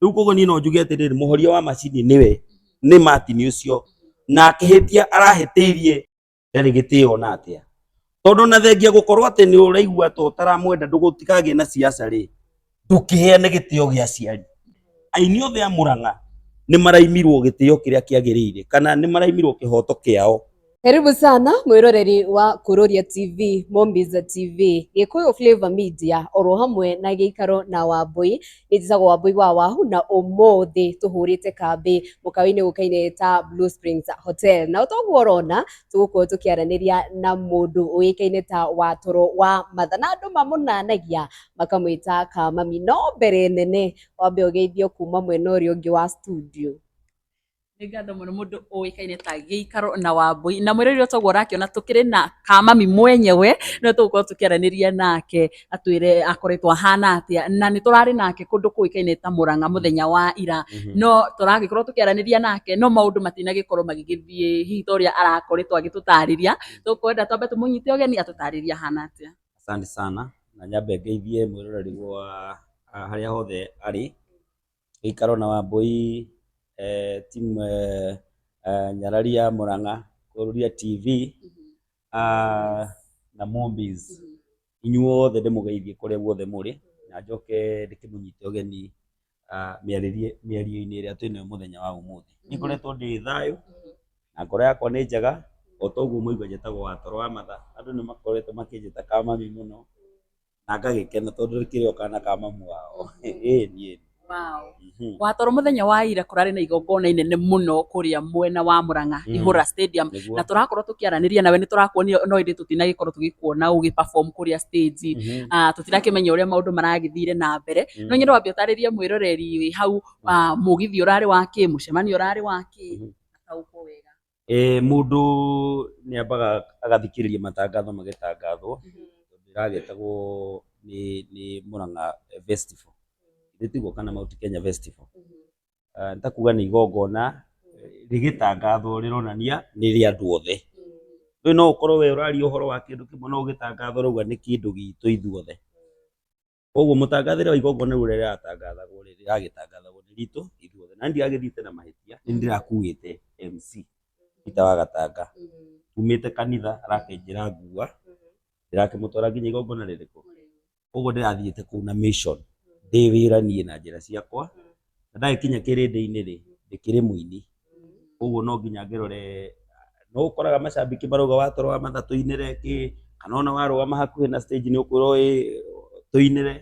Rĩu koguo niĩ no njuge atĩrĩrĩ, mũhoria wa macini nĩwe, nĩ Martin ũcio, na akĩhĩtia arahĩtĩirie ndarĩ gĩtĩo ona atĩa, tondũ na thengia gũkorwo atĩ nĩ ũraigua ta ũtaramwenda ndũgũtikagĩe na siasa rĩ, ndũkĩheane gĩtĩo gĩa aciari. Aini othe a Mũrang'a nĩ maraimirwo gĩtĩo kĩrĩa kĩagĩrĩire kana nĩ maraimirwo kĩhoto kĩao. Karibu sana mwiroreri wa Kururia TV, Mombiz TV, Gikuyu Flavor Media oro hamwe na Gĩikaro na Wambui. Niĩ njĩtagwo Wambui wa Wahu na ũmũthĩ tũhũrĩte kambĩ mũkawa-inĩ ũkaine ta Blue Springs Hotel. Na toguo ũrona tũgũkorwo tũkĩaranĩria na mũndũ ũĩkaine ta Watoro wa Matha na andũ mamũnanagia makamwĩta Kamami. No mbere nene wambe ũgeithio kuma mwena ũrĩa ũngĩ wa studio. Nĩ ngatho mũno mũndũ ũĩkaine ta Gĩikaro na Wambui na mwĩrori ũyũ toguo ũrakĩona tũkĩrĩ na Kamami mwenyewe nĩwe tũgũkorwo tũkĩaranĩria nake atwĩre akoretwo ahana atĩa na nĩ tũrarĩ nake kũndũ kũĩkaine ta Mũrang'a mũthenya wa ira no tũragĩkorwo tũkĩaranĩria nake no maũndũ matinagĩkorwo magĩgĩthiĩ hihi ta ũrĩa arakoretwo agĩtũtarĩria. Tũkwenda twambe tũmũnyite ũgeni atũtarĩrie ahana atĩa. Asante sana na nyambe ngeithie mwĩroreri wa harĩa hothe arĩ. Gĩikaro na Wambui, team Nyarari ya Murang'a, Kururia TV na Mombiz. Inyuothe ndĩmũgeithie kũrĩa guothe mũrĩ na njoke ndĩkĩmũnyite ũgeni mĩarĩrie mĩario-inĩ ĩrĩa twĩnayo mũthenya wa ũmũthĩ. Niĩ ngoretwo ndĩ thayũ na ngoro yakwa nĩ njega o ta ũguo mwaigua njĩtagwo Watoro wa Matha. Andũ nĩ makoretwo makĩnjĩta Kamami mũno na ngagĩkena tondũ rĩkĩrĩ o kana ka mamu wao. Ĩni ĩni. Wow. Watoro mũthenya wa ira kũrarĩ na igongona inene mũno kũrĩa mwena wa Mũrang'a, Ihũra Stadium. Na tũrakorwo tũkĩaranĩria nawe nĩ tũrakuonire no ĩndĩ tũtinagĩkorwo tũgĩkuona ũgĩ perform kũrĩa stage. Tũtirakĩmenya ũrĩa maũndũ maragĩthire na mbere. No nyende wambe ũtarĩrie mwĩroreri wĩ hau mũgithi ũrarĩ wa kĩ, mũcemanio ũrarĩ wa kĩ, ataũkwo wega. Mũndũ nĩ ambaga agathikĩrĩria matangatho magĩtangathwo, tondũ ĩragĩtagwo nĩ Murang'a Festival, githĩ tiguo kana Mount Kenya Festival? Nĩ ta kuga nĩ igongona rĩgĩtangathwo rĩronania nĩ rĩa andũ othe. Rĩu no ũkorwo we ũraria ũhoro wa kĩndũ kĩmwe no ũgĩtangatha ũrauga nĩ kĩndũ gitũ ithuothe. Koguo mũtangathĩre wa igongona rĩu ũrĩa rĩratangathagwo rĩ, rĩragĩtangathagwo nĩ ritũ ithuothe. Na niĩ ndiragĩthiĩte na mahĩtia, nĩ niĩ ndĩrakuĩte MC Peter wa Gatanga, tumĩte kanitha arakĩnjĩra ngua, ndĩrakĩmũtwara nginya igongona rĩrĩkũ? Koguo ndĩrathiĩte kũu na mission, ndĩ wĩra niĩ na njĩra ciakwa, na ndagĩkinya kĩrĩndĩ-inĩ rĩ, ndĩkĩrĩ mũini. Koguo no nginya ngĩrore, no ũkoraga macambĩki marauga watoro wa matha tũinĩre kĩ, kana ona warũgama hakuhĩ na stage nĩ ũkwĩrwo ĩ tũinĩre,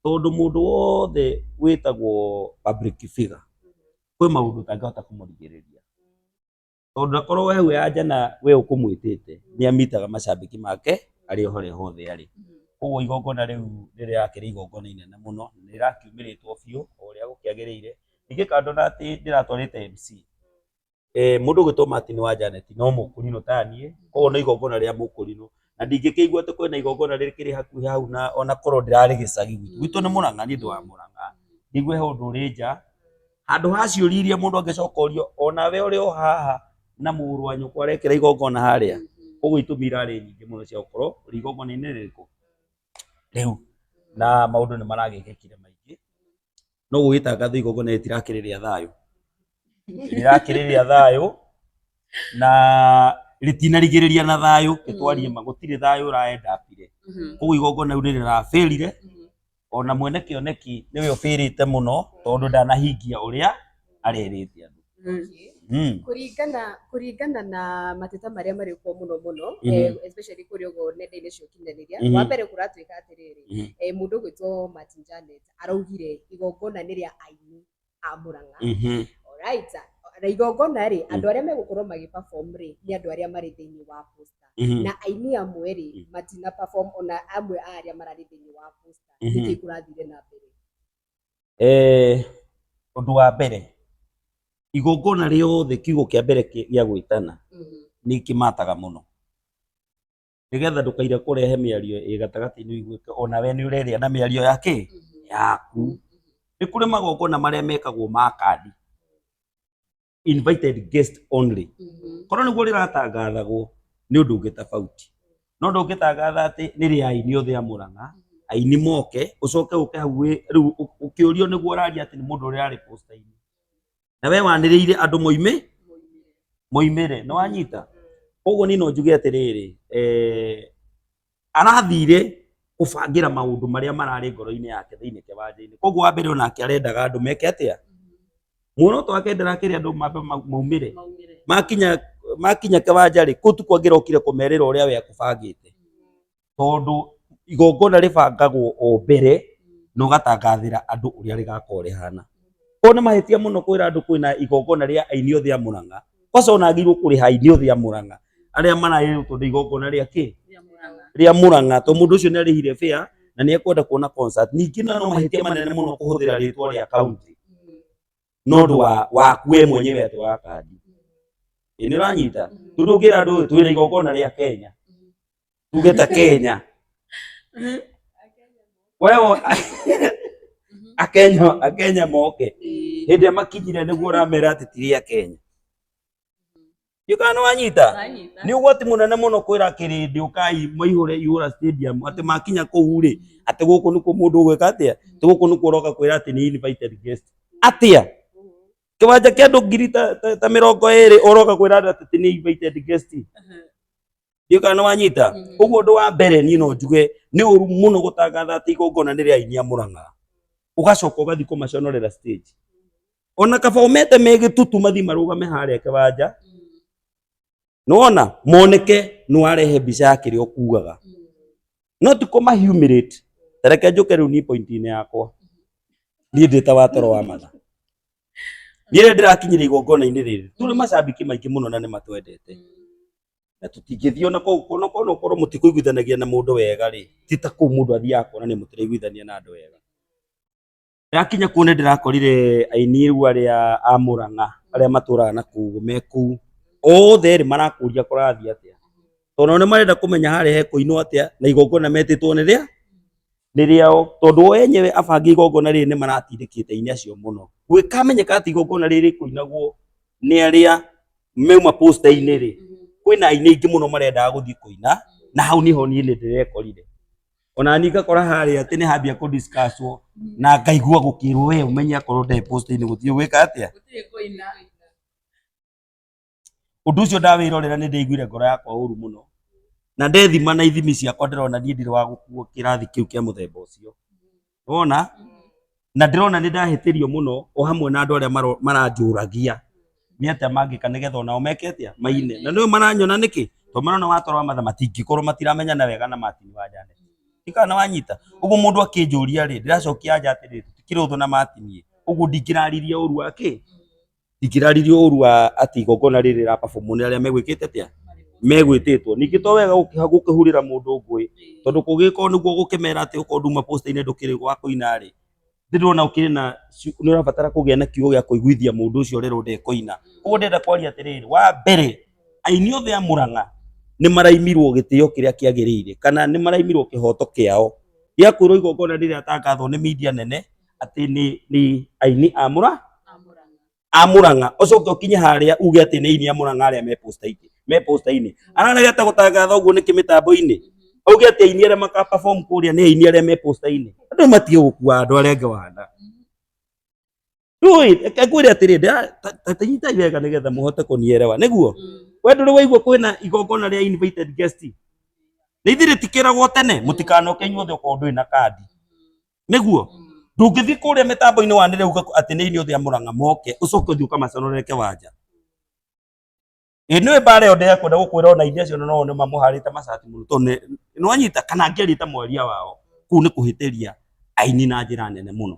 tondũ mũndũ wothe wĩtagwo public figure, kwĩ maũndũ ũtangĩhota kũmũrigĩrĩria. Tondũ ndakorwo we hau anja na we ũkũmwĩtĩte, nĩ amitaga macambĩki make arĩ o harĩa hothe arĩ. Koguo igongona rĩu nĩ rĩrakĩrĩ igongona inene mũno, nĩ rĩrakiumĩrĩtwo biũ o ũrĩa gũkĩagĩrĩire. Ningĩ kando na atĩ ndĩratwarĩte MC, mũndũ ũgwĩtwo Martin wa Janet no mũkũrinũ ta niĩ, koguo nĩ igongona rĩa mũkũrinũ. Na ndingĩkĩigua atĩ kwĩna igongona rĩkĩrĩ hakuhĩ hau na ona korwo ndĩrarĩ gĩcagi gwitũ. Gwitũ nĩ Mũrang'a, niĩ ndĩ wa Mũrang'a. Njigue he ũndũ ũrĩ nja, handũ ha ciũria iria mũndũ angĩcoka orio, onawe ũrĩ o haha na mũrũ wa nyũkwa arekĩra igongona harĩa. Koguo itũmi irarĩ nyingĩ mũno cia gũkorwo ũrĩ igongona-inĩ rĩrĩkũ? Rĩu. Na maũndũ nĩ maragĩkĩkire maingĩ, no gũgĩtangathwo igongona rĩtirakĩrĩ rĩa thayũ. Rĩrakĩrĩ rĩa thayũ na rĩtinarigĩrĩria na thayũ, nĩtwarie ma gũtirĩ thayũ ũraendapire. Koguo igongona rĩu nĩ rĩrabĩrire, ona mwene kĩoneki nĩwe ũbĩrĩte mũno tondũ ndanahingia ũrĩa arerĩte andũ. Kũringana na mateta marĩa marĩ kuo mũno mũno, especially kũrĩa ũguo nenda-inĩ cia ũkinyanĩria, wa mbere kũratuĩka atĩrĩrĩ, mũndũ ũgwĩtwo Martin Janet araugire igongona nĩ rĩa aini a Murang'a. Alright. Na igongona rĩ, andũ arĩa megũkorwo magĩ perform rĩ, nĩ andũ arĩa marĩ thĩinĩ wa poster. Na aini amwe rĩ, matina perform ona amwe a arĩa mararĩ thĩinĩ wa poster. Nĩkĩ kũrathire na mbere? Ũndũ wa mbere, igongona rĩothe kiugo kĩa mbere gĩa gwĩtana nĩ kĩmataga mũno. Nĩgetha ndũkaire kũrehe mĩario ĩ gatagatĩ-inĩ ũiguĩke onawe nĩ ũrerĩa na mĩario ya kĩ? Yaku. Nĩ kũrĩ magongona marĩa mekagwo ma kandi, invited guest only. Korwo nĩguo rĩratangathagwo nĩ ũndũ ũngĩ tofauti. No ndũngĩtangatha atĩ nĩ rĩa aini othe a Mũrang'a. Aini moke, ũcoke ũke hau rĩu ũkĩũrio nĩguo ũraria atĩ nĩ mũndũ ũrĩa arĩ poster-inĩ. Na we wanĩrĩire andũ moime moimĩre, nĩ wanyita? Koguo niĩ no njuge atĩrĩrĩ, arathire kũbangĩra maũndũ marĩa mararĩ ngoro-inĩ yake thĩinĩ kĩwanja-inĩ. Koguo wa mbere onake arendaga andũ meke atĩa? Muoroto wake ndarakĩrĩ andũ mambe maumĩre. Makinya makinya kĩwanja rĩ, kũu tikuo angĩrokire kũmerĩra ũrĩa we akũbangĩte. Tondũ igongona rĩbangagwo o mbere na ũgatangathĩra andũ ũrĩa rĩgakorwo rĩhana. Koguo nĩ mahĩtia mũno kwĩra andũ kwĩna igongona rĩa aini othe a Mũrang'a. Kwanza ona agĩrĩirwo kũrĩha aini othe a Mũrang'a arĩa maraĩrĩtwo nĩ igongona rĩa kĩ? Rĩa Mũrang'a. Tondũ mũndũ ũcio nĩ arĩhire fare na nĩ ekwenda kuona concert. Ningĩ no mahĩtia manene mũno kũhũthĩra rĩtwa rĩa county na ũndũ wa waku we mwenyewe atĩ wa kandi. Ĩ nĩ ũranyita? Tondũ ũngĩra andũ twĩna igongona rĩa Kenya, tuge ta Kenya. Wewe Akenya Akenya moke hĩndĩ ĩrĩa makinyire nĩguo ũramera atĩ ti rĩa Kenya. Ndiũĩ kana nĩ wanyita? Nĩ ũgwati mũnene mũno kwĩra kĩrĩndĩ ũkai maihũre ihũra stadium atĩ makinya kũu rĩ atĩ gũkũ nĩkuo mũndũ ũgwĩka atĩa, atĩ gũkũ nĩkuo ũroka kwĩra atĩ nĩ invited guest atĩa? Kĩwanja kĩa andũ ngiri ta 20 ũroka kwĩra andũ atĩ nĩ invited guest. Ndiũĩ kana nĩ wanyita? Ũguo ũndũ wa mbere niĩ no njuge nĩ ũru mũno gũtangatha atĩ igongona nĩ rĩa aini a Mũrang'a ũgacoka ũgathiĩ kũmaconorera stage. Ona kaba ũmete me gĩtutu mathiĩ marũgame harĩa kĩwanja, nĩwona moneke nĩ warehe mbica ya kĩrĩa ũkugaga, no ti kũma humiliate. Ta reke njũke rĩu niĩ point-inĩ yakwa, niĩ ndĩ ta watoro wa matha. Niĩ rĩrĩa ndĩrakinyire igongona-inĩ rĩrĩ, tũrĩ macambĩki maingĩ mũno na nĩ matwendete. Na tũtingĩthiĩ ona kũu, ona okorwo mũtikũiguithanagia na mũndũ wega rĩ, ti ta kũu mũndũ athiaga kuonania mũtiraiguithania na andũ wega. Ndakinya kũu nĩ ndĩrakorire aini rĩu arĩa a Mũrang'a arĩa matũraga na kũu me kũu, othe erĩ marakũria kũrathiĩ atĩa, tondũ nao nĩ marenda kũmenya harĩa hekũinwo atĩa na igongona metĩtwo nĩ rĩa nĩ rĩao, tondũ o enyewe abangi igongona rĩrĩ nĩ maratindĩkĩte aini acio mũno. Gũgĩkamenyeka atĩ igongona rĩrĩ rĩkũinagwo nĩ arĩa mauma poster-inĩ rĩ, kwĩna aini aingĩ mũno marendaga gũthiĩ kũina, na hau nĩho niĩ nĩ ndĩrekorire. Ona niĩ ngakora harĩa atĩ nĩ hambia kũ discuss wo na ngaigua gũkĩrwo we ũmenye akorwo ndarĩ poster-inĩ gũtirĩ gwĩka atĩa. Ũndũ ũcio ndawĩrorera nĩ ndaiguire ngoro yakwa ũru mũno na ndethima na ithimi ciakwa ndĩrona niĩ ndirĩ wa gũkuo kĩrathi kĩu kĩa mũthemba ũcio. Wona? Na ndĩrona nĩ ndahĩtĩrio mũno o hamwe na andũ arĩa maranjũragia nĩ atĩa mangĩka nĩgetha onao meke atĩa maine. Na nĩũĩ maranyona nĩkĩ? Tondũ marona watoro wa matha matingĩkorwo matiramenyana wega na Martin wa Janet. Ndiũĩ kana nĩ wanyita? Ũguo mũndũ akĩnjũria rĩ, ndĩracokia anja atĩrĩrĩ, tũtikĩrĩ ũthũ na Martin ĩ, ũguo ndingĩraririe ũru wa kĩ? Ndingĩraririe ũru wa atĩ igongona rĩrĩ rĩra perform nĩ arĩa megwĩkĩte atĩa? Megwĩtĩtwo. Ningĩ to wega gũkĩhurĩra mũndũ ngũĩ, tondũ kũngĩgĩkorwo nĩguo ũgũkĩmera atĩ okorwo nduma poster-inĩ ndũkĩrĩ wa kũina rĩ, ndĩrona ũkĩrĩ na nĩ ũrabatara kũgĩa na kiugo gĩa kũiguithia mũndũ ũcio ũrerwo ndekũina. Koguo ndĩrenda kwaria atĩrĩrĩ, wa mbere aini othe a Mũrang'a nĩ maraimirwo gĩtĩo kĩrĩa kĩagĩrĩire kana nĩ maraimirwo kĩhoto kĩao gĩa kwĩrwo igongona rĩrĩa rĩratangathwo nĩ media nene atĩ nĩ aini a Mũrang'a a Mũrang'a, ũcoke ũkinye harĩa uge atĩ nĩ aini a Mũrang'a arĩa me poster-inĩ, me poster-inĩ. Araregete gũtangatha ũguo nĩkĩ mĩtambo-inĩ? Auge atĩ aini arĩa maka perform kũrĩa nĩ aini arĩa me poster-inĩ. Andũ matige gũkua andũ arĩa angĩ wana. Ndũĩ, reke ngwĩre atĩrĩrĩ, ta nyitai wega nĩgetha mũhote kũnielewa. Nĩguo? We ndũrĩ waigua kwĩna igongona rĩa invited guest? Na ithuĩ rĩtikĩragwo tene, mũtikanoke inyuothe okorwo ndũrĩ na kandi. Nĩguo? Ndũngĩthiĩ kũrĩa mĩtambo-inĩ wanĩrĩre uge atĩ nĩ aini othe a Mũrang'a moke, ũcoke ũthiĩ ũkamaconorere kĩwanja. Ĩ nĩũĩ mbara ĩyo ndekwenda gũkwĩra ona aini acio no nĩ mamũharĩte macati mũno tondũ nĩ wanyita kana angĩaria ta mwaria wao, kũu nĩ kũhĩtĩria aini na njĩra nene mũno.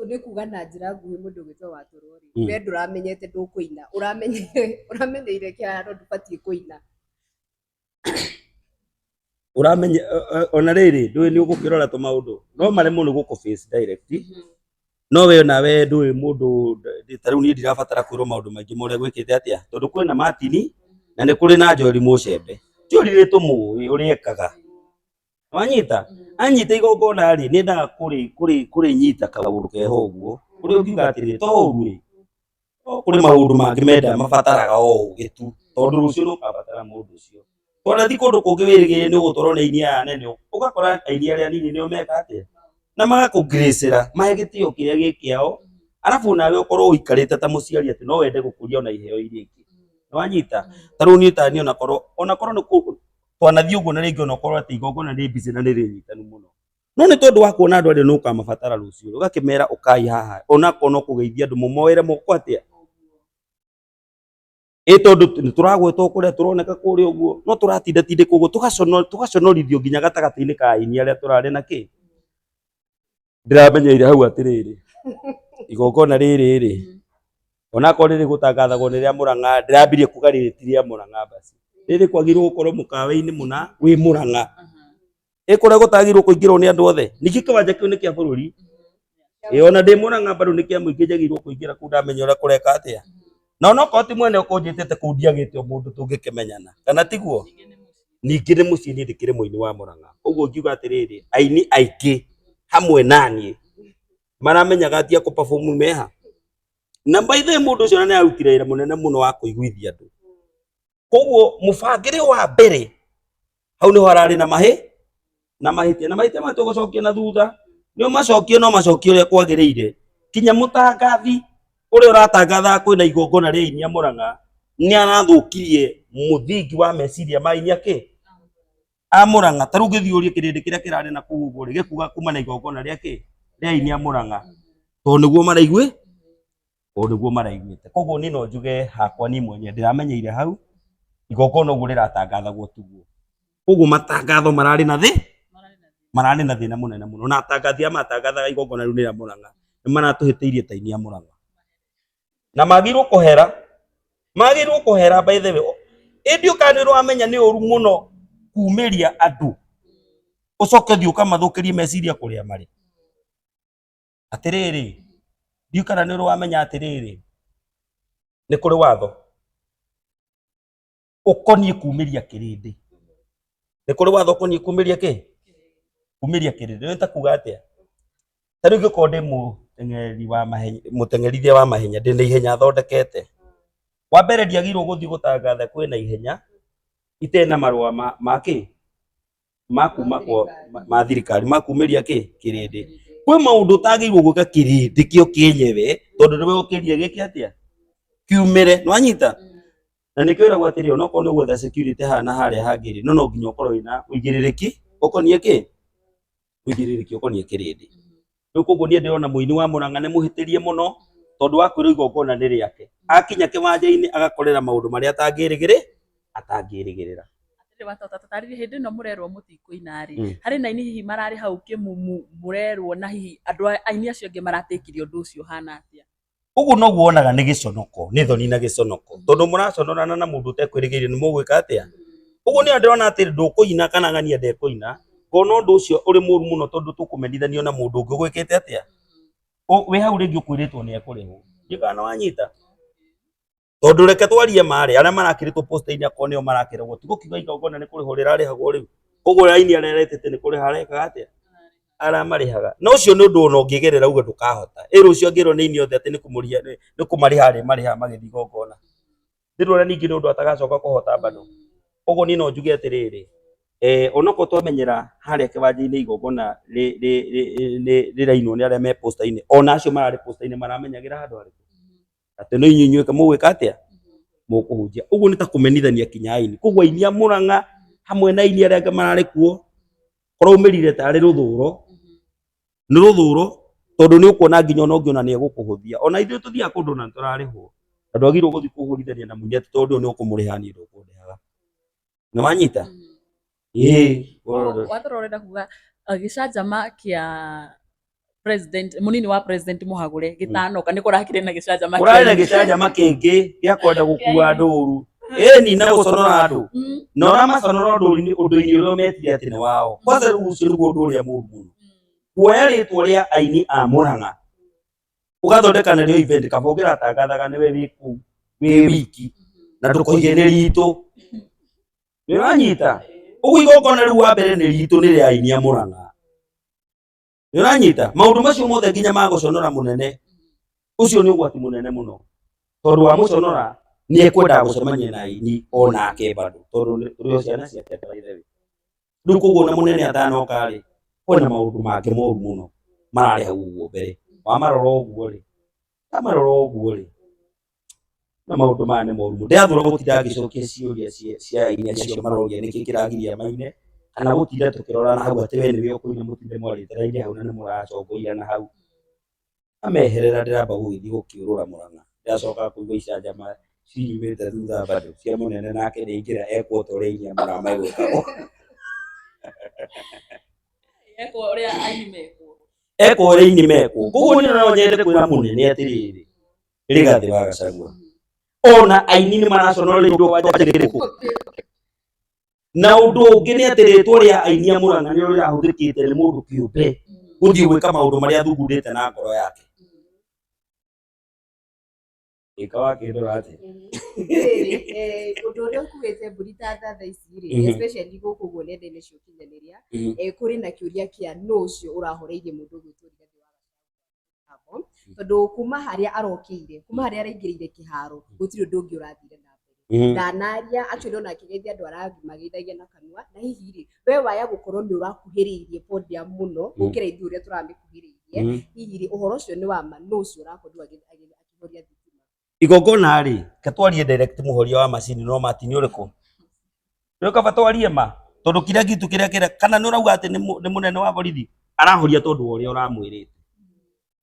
Nĩ kuga na njĩra nguhĩ mũndũ ũgwĩtwo Watũrũ rĩ, we ndũramenyete ndũkũina, ũramenyeire kĩharo ndũbatiĩ kũina. Ũramenya ona rĩrĩ ndũĩ nĩ ũgũkĩrora tũmaũndũ no maremwo nĩ gũkũ face direct no we nawe ndũĩ mũndũ ta rĩu niĩ ndirabatara kwĩrwo maũndũ maingĩ ma ũrĩa gwĩkĩte atĩa tondũ kwĩna Martin na nĩ kũrĩ na Joel Mũcembe. Joel nĩ tũmũĩ ũrĩa ekaga. Wanyita? Anyita igongona rĩ nĩ endaga kũrĩnyita kaũndũ keho ũguo ũrĩa ũngiuga atĩrĩrĩ to ũru ĩ no kũrĩ maũndũ mangĩ menda mabataraga o ũgĩ tu tondũ rũciũ nĩ ũkabatara mũndũ ũcio. Twanathi kũndũ kũngĩ wĩrĩgĩrĩire nĩ ũgũtwarwo nĩ aini aya anene, ũgakora aini arĩa anini nĩo meka atĩa, na magakũngirĩcĩra mahe gĩtĩo kĩrĩa gĩ kĩao, arabu nawe ũkorwo ũikarĩte ta mũciari atĩ no wende gũkũria ona iheo iria ingĩ. Nĩwanyita? Ta rĩu niĩ taniĩ onakorwo onakorwo nĩ kũ twanathiĩ ũguo na rĩngĩ onakorwo atĩ igongona nĩ busy na nĩ rĩnyitanu mũno, no nĩ tondũ wa kuona andũ arĩa nĩ ũkamabatara rũciũ, ũgakĩmera ũkai haha onakorwo no kũgeithia andũ mũmoere moko atĩa, ĩ tondũ nĩ tũragwetwo kũrĩa tũroneka kũrĩa ũguo no tũratinda tindĩkwo ũguo tũgaconorithio nginya gatagatĩ-inĩ ka aini arĩa tũrarĩ na kĩ. Ndĩramenyeire hau atĩrĩrĩ, igongona rĩrĩ rĩ, onakorwo rĩrĩ gũtangathagwo nĩ rĩa Mũrang'a, ndĩrambirie kuga rĩrĩ ti rĩa Mũrang'a basi. Rĩrĩ kwagĩrĩirwo gũkorwo mũkawa-inĩ mũna wĩ Mũrang'a. Ĩ kũrĩa gũtagĩrĩirwo kũingĩrwo nĩ andũ othe? Ningĩ kĩwanja kĩu nĩ kĩa bũrũri. Ĩ ona ndĩ Mũrang'a bado nĩ kĩa mũingĩ njagĩrĩirwo kũingĩra kũu ndamenya ũrĩa kũreka atĩa. Na onokorwo ti mwene ũkũnjĩtĩte kũu ndiagĩte o mũndũ tũngĩkĩmenyana. Kana tiguo? Ningĩ nĩ mũciĩ niĩ ndĩkĩrĩ mũini wa Mũrang'a. Ũguo ngiuga atĩrĩrĩ, aini aingĩ hamwe naniĩ maramenyaga ti a kũ perform meha. Na by the way mũndũ ũcio nĩ arutire wĩra mũnene mũno wa kũiguithia andũ. Koguo mũbangĩre wa mbere hau nĩho hararĩ na mahĩ na mahĩtia na mahĩtia maya tũgũcokia na thutha nĩ ũmacokie no macokie ũrĩa kwagĩrĩire. Kinya mũtangathi ũrĩa ũratangathaga kwĩna igongona rĩa aini a Mũrang'a nĩ arathũkirie mũthingi wa meciria ma aini a kĩ a Mũrang'a. Ta rĩu ũngĩthiĩ ũrie kĩrĩndĩ kĩrĩa kĩrarĩ na kũu ũguo rĩ, gĩkuga kuma na igongona rĩa kĩ rĩa aini a Mũrang'a tondũ nĩguo maraigue tondũ nĩguo maraiguĩte. Koguo niĩ no njuge hakwa niĩ mwenyewe ndĩramenyeire hau igongona ũguo rĩratangathagwo tiguo. Koguo matangatho mararĩ na thĩ mararĩ na thĩna mũnene mũno na atangathi aya matangathaga igongona rĩu nĩ rĩa Mũrang'a nĩ maratũhĩtĩirie ta aini a Mũrang'a na magĩrĩirwo kũhera magĩrĩirwo kũhera by the way. Ĩndĩ ũkana nĩ ũramenya nĩ ũru mũno kumĩria andũ ũcoke ũthiĩ ũkamathũkĩrie meciria kũrĩa marĩ. Atĩrĩrĩ, ndiũĩ kana nĩ ũrĩ wamenya atĩrĩrĩ, nĩ kũrĩ watho ũkoniĩ kumĩria kĩrĩndĩ. Nĩ kũrĩ watho ũkoniĩ kumĩria kĩ? Kumĩria kĩrĩndĩ. Nĩ ta kuga atĩa? Ta rĩu ingĩkorwo ndĩ mũteng'eri wa mahenya, mũteng'erithia wa mahenya, ndĩna ihenya thondekete. Wa mbere ndiagĩrĩirwo gũthiĩ gũtangatha kwĩna ihenya itarĩ na marũa ma kĩ? Ma kuma kwa ma thirikari ma kumĩria kĩ? Kĩrĩndĩ. Kwĩ maũndũ ũtagĩrĩirwo gwĩka kĩrĩndĩ kĩo kĩenyewe tondũ nĩwe ũkĩrire gĩke atĩa? Kiumĩre. Nĩwanyita? Na nĩkĩo wĩragwo atĩrĩ onokorwo nĩ ũgwetha security haha na harĩa hangĩ rĩ, no no nginya ũkorwo wĩna ũigĩrĩrĩki ũkoniĩ kĩ? Ũigĩrĩrĩki ũkoniĩ kĩrĩndĩ. Rĩu koguo niĩ ndĩrona mũini wa Mũrang'a nĩ mũhĩtĩrie mũno tondũ wa kwĩrwo igongona nĩ rĩake. Akinya kĩwanja-inĩ agakorera maũndũ marĩa atangĩrĩgĩrĩ atangĩrĩgĩrĩra. Atĩrĩ watota tũtarĩrie hĩndĩ ĩno mũrerwo mũtikũina rĩ, harĩ na aini hihi mararĩ hau kĩmumu mũrerwo na hihi andũ aini acio angĩ maratĩkirie ũndũ ũcio ũhana atĩa? Ũguo noguo wonaga nĩ gĩconoko, nĩ thoni na gĩconoko. Tondũ mũraconorana na mũndũ ũtekwĩrĩgĩrĩire nĩ mũgwĩka atĩa? Ũguo nĩyo ndĩrona atĩ ndũkũina kana ng'ania ndekũina, ngona ũndũ ũcio ũrĩ mũru mũno tondũ tũkũmenithanio na mũndũ ũngĩ ũgwĩkĩte atĩa? Wĩ hau rĩngĩ ũkwĩrĩtwo nĩ ekũrĩhwo. Ndiũĩ kana nĩ wanyita? Tondũ reke twarie ma rĩ, arĩa marakĩrĩtwo poster-inĩ akorwo nĩo marakĩragwo, ti gũkiuga igongona nĩ kũrĩhwo rĩrarĩhagwo rĩu. Koguo aini arĩa aretĩte nĩ kũrĩha arekaga atĩa? Aramarĩhaga. Na ũcio nĩ ũndũ ona ũngĩgerera uge ndũkahota. Ĩ rũciũ angĩrwo nĩ aini othe atĩ nĩ kũmũrĩha nĩ kũmarĩha arĩmarĩhaga magĩthiĩ igongona. Ndĩrona ningĩ nĩ ũndũ atagacoka kũhota bado. Koguo niĩ no njuge atĩrĩrĩ, onokorwo twamenyera harĩa kĩwanja-inĩ igongona rĩrainwo nĩ arĩa me poster-inĩ, ona acio mararĩ poster-inĩ maramenyagĩra handũ harĩkũ? Atĩ no inyuĩ inyuĩka mũgwĩka atĩa? Mũkũhunjia. Ũguo nĩ ta kũmenithania kinya aini. Koguo aini a Mũrang'a hamwe na aini arĩa angĩ mararĩ kuo, kũraumĩrire tarĩ rũthũro, nĩ rũthũro tondũ nĩ ũkuona nginya ona ũngĩ ona nĩ egũkũhũthia. Ona ithuĩ tũthiaga kũndũ na nĩ tũrarĩhwo. Na ndwagĩrĩirwo gũthiĩ kũhũrithania na mũini atĩ tondũ nĩ ũkũmũrĩha niĩ ndũkũndĩhaga. Nĩ wanyita? Ĩĩ. Watũra ũrenda kuga gĩcanjama kĩa president mũnini wa president mũhagũre gĩtanoka nĩ kũrakĩrĩ na gĩcanjama Kũrarĩ na gĩcanjama kĩngĩ gĩa kwenda gũkua andũ ũru. Ĩni na gũconora andũ. Na ũramaconora ũndũ-inĩ ũndũ-inĩ ũrĩa ũmetire atĩ nĩ wao. Kwanza rĩu ũcio nĩguo ũndũ ũrĩa mũru mũno. Kuoya rĩtwa rĩa aini a Mũrang'a ũgathondeka narĩo event kaba ũngĩratangathaga nĩwe wĩ kũu wĩ wiki na ndũkoige nĩ ritũ. Nĩ ũranyita? Ũguo igongona rĩu wa mbere nĩ ritũ nĩ rĩa aini a Mũrang'a. Nĩ ũranyita? Maũndũ macio mothe nginya ma gũconora mũnene, ũcio nĩ ũgwati mũnene mũno. Tondũ wamũconora Nĩ ekwendaga gũcemania na aini onake bado, tondũ tũrĩ o ciana ciake by the way. Rĩu koguo ona mũnene atanoka rĩ, kwĩna maũndũ mangĩ moru mũno mararĩ hau ũguo mbere. Wamarora ũguo rĩ, wamarora ũguo rĩ, na maũndũ maya nĩ moru mũno. Ndĩrathũra gũtinda ngĩcokia ciũria cia aini acio maroria nĩkĩ kĩragiria maine, kana gũtinda tũkĩrorana hau atĩ we nĩwe ũkũina mũtinde mwarĩte raini hau na nĩ mũracongoirana hau. Ameherera ndĩramba gũgĩthiĩ gũkĩũrũra Mũrang'a, ndĩracoka kũigua icanjama cinyumĩte thutha bado cia mũnene nake nĩaingĩra ekwo ta ũrĩa aini a Mũrang'a megwĩkagwo. Ekwo ũrĩa aini mekwo. Ekwo ũrĩa aini mekwo. Koguo niĩ no nyende kwĩra mũnene atĩrĩrĩ, Rigathĩ wa Gachagua, ona aini nĩ maraconorithio kwanja kĩrĩkũ? Na ũndũ ũngĩ nĩ atĩ rĩtwa rĩa aini a Mũrang'a nĩrĩo rĩrahũthĩkĩte nĩ mũndũ kĩũmbe gũthiĩ gwĩka maũndũ marĩa athugundĩte na ngoro yake. Ĩka wakĩndora atĩa? Rĩrĩ, ũndũ ũrĩa ũkuĩte mbũri ta tha ici rĩ, especially gũkũ ũguo nenda-inĩ cia ũkinyanĩria, kũrĩ na kĩũria kĩa nũ ũcio ũrahoreirie mũndũ ũgwĩtwo Rigathĩ wa Gachagua, tondũ kuma harĩa arokĩire, kuma harĩa araingĩrĩire kĩharo, gũtirĩ ũndũ ũngĩ ũrathire na mbere. Ndanaria, actually ona akĩgeithia andũ aramageithagia na kanua, na hihi rĩ, we waya gũkorwo nĩ ũrakuhĩrĩirie podium mũno gũkĩra ithuĩ ũrĩa tũramĩkuhĩrĩirie, hihi rĩ, ũhoro ũcio nĩ wa ma, nũ ũcio ũrakorirwo akĩhoria thitima? Igongona rĩ, reke twarie direct mũhoria wa macini no Martin ũrĩkũ? Rĩu kaba twarie ma, tondũ kira kitu kĩrĩa kĩrĩa, kana nĩ ũrauga atĩ nĩ mũnene wa borithi, arahoria tondũ wa ũrĩa ũramwĩrĩte.